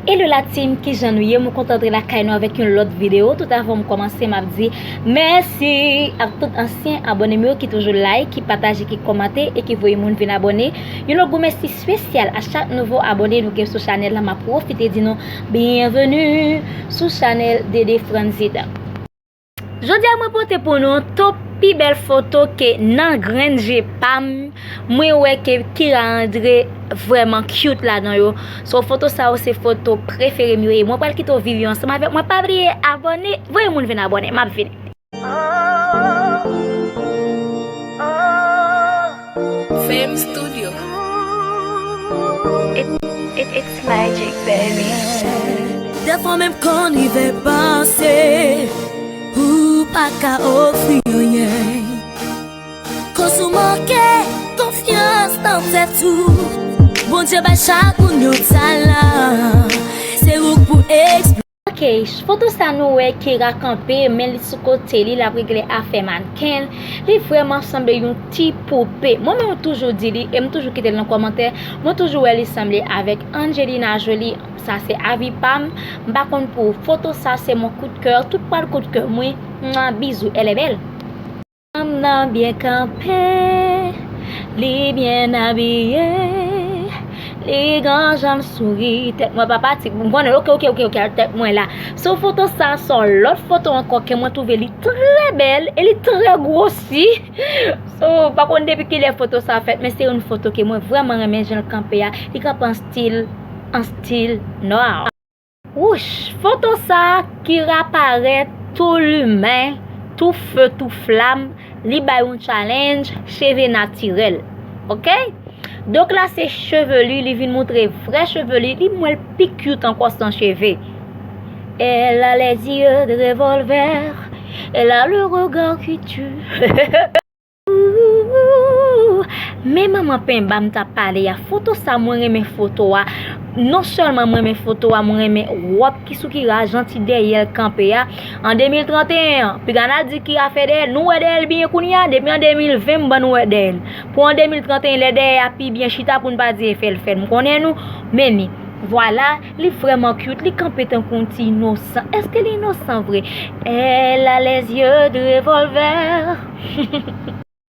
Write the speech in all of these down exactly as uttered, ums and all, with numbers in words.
Hello la team, kijan nou ye? Mwen kontan antre lakay nou avèk yon lòt videyo. Tout avan m kòmanse, m ap di mèsi ak tout ansyen abòne m yo ki toujou like, ki pataje, ki kòmante e ki voye moun vin abòne. Yon lòt gwo mèsi espesyal a chak nouvo abòne nou gen sou chanèl la. M ap pwofite di nou byenveni sou chanèl Dede Franzita. Jodi a mwen pote pou nou top pi bèl foto ke nan grenn je pa m, mwen wè ke Kira André vrèman cute ladan yo. So foto sa yo se foto prefere m yo e mwen pral kite w viv yo ansanm avèk mwen. Pa bliye abòne, voye moun vin abòne, m ap vini. Fame Studio. It, it, it's magic, baby. Dèfwa menm konn rive panse ou pa ka ofri anyen. Koz ou manke konfyans nan tèt ou. Bondye bay chak moun yon talan. Se ou k pou eksplore. Ok, foto sa nou wè Kira kanpe, men li sou kote li, l ap regle afè mannken. Li vrèman sanble yon ti poupe. Mwen menm mwen toujou di li, e m toujou kite l nan kòmantè, mwen toujou wè li sanble avèk Angelina Jolie. Sa se avi pa m. M pa konn pou ou. Foto sa se mon coup de cœur. Tout pral coup de cœur mwen. Mwa, bizou, elle est belle. Fanm nan byen kanpe, li byen abiye, li gen jan l souri, tèt mwen pa pati, m konnen, ok, ok, ok, ok, tèt mwen la. So foto sa, se yon lòt foto ankò ke mwen twouve li trè bèl e li trè gwosi. So, pa konn depi kilè foto sa fèt, men se yon foto ke mwen vrèman renmen jan l kanpe a. Li kanpe an stil, an stil nwa. Wouch, foto sa, Kira parèt tou limen, tou fe, tou flam, li bay yon challenge, cheve natirèl. Ok? Donk la se cheve li, li vin montre vrè cheve li, li mwen l pi cute ankò san cheve. Elle a les yeux de revolver, elle a le regard qui tue. Ooh, men manman penba m t ap pale a, foto sa mwen renmen foto a. Non sèlman mwen renmen foto a, mwen renmen wòb ki sou Kira, jan ti dèyè l kanpe a. An de mil trannteyen an, piga n al di Kira fè dèyè l, nou wè dèyè l byen kounye a, depi an de mil ven m ban nou wè dèyè l. Pou an de mil trannteyen lè dèyè a pi byen chita pou n pa di e fè l fè l, m konnen nou, men ni. Vwala, li vrèman cute, li kanpe tankou yon ti inosan. Èske li inosan vre? Elle a les yeux de revolver.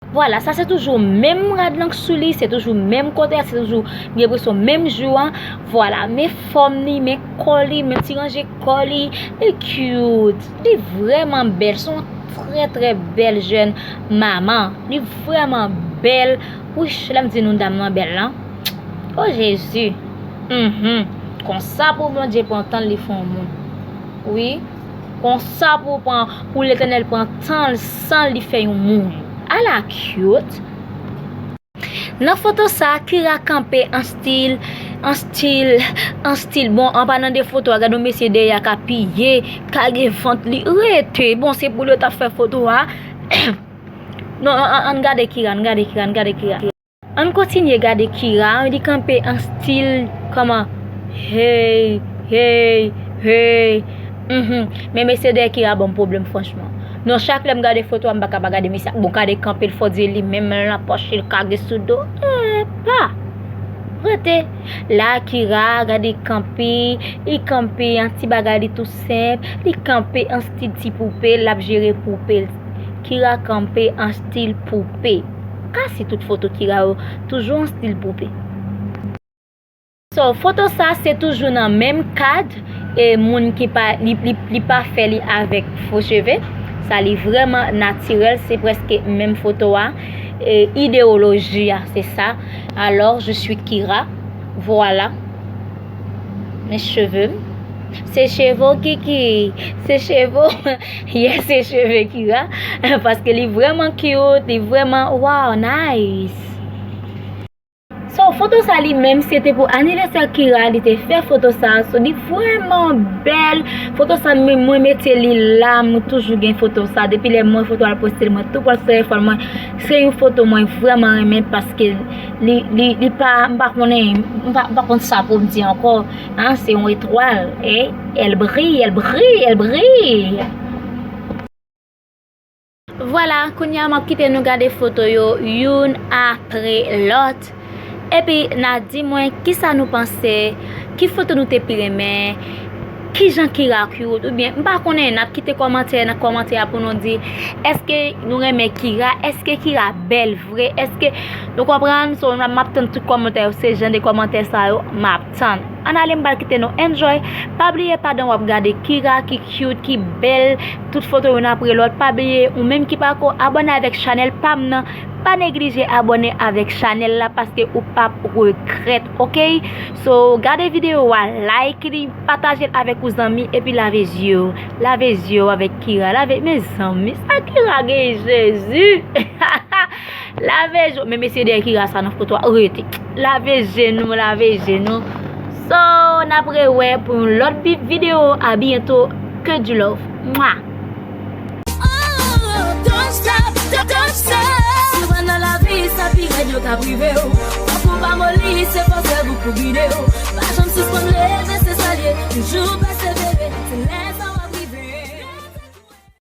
Vwala, sa se toujou menm rad lan k sou li, se toujou menm kote a, se toujou, m gen enpresyon menm jou an. Vwala, men fòm li, men kò li, men ti ranje kò li, li cute, li vrèman bèl, se yon trè, trè bèl jèn manman. Li vrèman bèl. Wouch, lè m di nou dam nan bèl lan. O Jezi. Mhm. Konsa pou Bondye pran tan l li fè yon moun. Wi. Konsa pou pran, pou Letènèl pran tan l san li fè yon moun. Ala cute. Nan foto sa, Kira kanpe an stil, an stil, an stil. Bon, an pa nan de foto a, gade yon mesye dèyè a ka piye, kage vant li, rete. Bon, se pou yo t ap fè foto a. Non, an, an, ann gade Kira, ann gade Kira, ann gade Kira. Ann kontinye gade Kira, li kanpe an stil kòman? Hey, hey, hey. Mhm. Men mesye dèyè Kira ban m pwoblèm franchman. Non, chak lè m gade foto a, m pa ka pa gade mesye a. Bon, gade kanpe l fò di li menm nan pòch li kage sou do. Epa! Rete. La Kira, gade kanpe, li kanpe an ti bagay li tou senp, li kanpe an stil ti poupe, l ap jere poupe l. Kira kanpe an stil poupe. Kasi tout foto Kira yo toujou an stil poupe. So, foto sa se toujou nan menm kad e moun ki pa, li, li, li pa fè li avèk fo cheve. Sa li vrèman natirèl, se prèske menm foto a. E ideyoloji a, se sa. Alors, je suis Kira. Vwala. Men cheve m. Se cheve w Kiki. Se cheve w. Yes, se cheve Kira. Paske li vrèman cute, li vrèman, wow, nice. So, foto sa li menm, se te pou anivèsè Kira, li te fè foto sa. So, li vrèman bèl. Foto sa, mwen, mwen mete li la, mwen toujou gen foto sa. Depi lè mwen foto al poste, mwen tou pral fè efò, mwen, se yon foto mwen vrèman renmen paske li, li, li pa, m pa konnen, m pa, m pa konn sa pou m di ankò. An, se yon etwal, e, elle brille, elle brille, elle brille. Vwala, kounye a m ap kite nou gade foto yo youn apre lòt. Epi n a di mwen kisa nou panse, ki foto nou te pi renmen, kijan Kira cute, oubyen m pa konnen, n ap kite kòmantè nan kòmantè a pou nou di èske nou renmen Kira, èske Kira bèl vre, èske nou konprann. So m ap tann tout kòmantè yo, se jan de kòmantè sa yo m ap tann. Ann ale, m pral kite nou enjoy. Pa bliye pandan w ap gade Kira ki cute, ki bèl, tout foto youn apre lòt. Pa bliye ou menm ki pako abòne avèk chanèl pa m nan, pa neglije abòne avèk chanèl la paske ou p ap regrèt, oke? So gade videyo a, like li, pataje l avèk ou zanmi epi lave zye w. Lave zye w avèk Kira. Lave, mezanmi, sa Kira gen, Jezi! Lave je w. Men mesye dèyè Kira sa nan foto a, rete. Lave je nou, lave je nou. So n ap rewè pou yon lòt bi- videyo. A byento. Que du love. Mwa. Oh, don't stop, don't, don't stop. Si w nan lavi, sa pi rèd yo ka prive w. Fòk ou pa moli, se fòs rèv ou pou gide w. Pa janm sispann leve,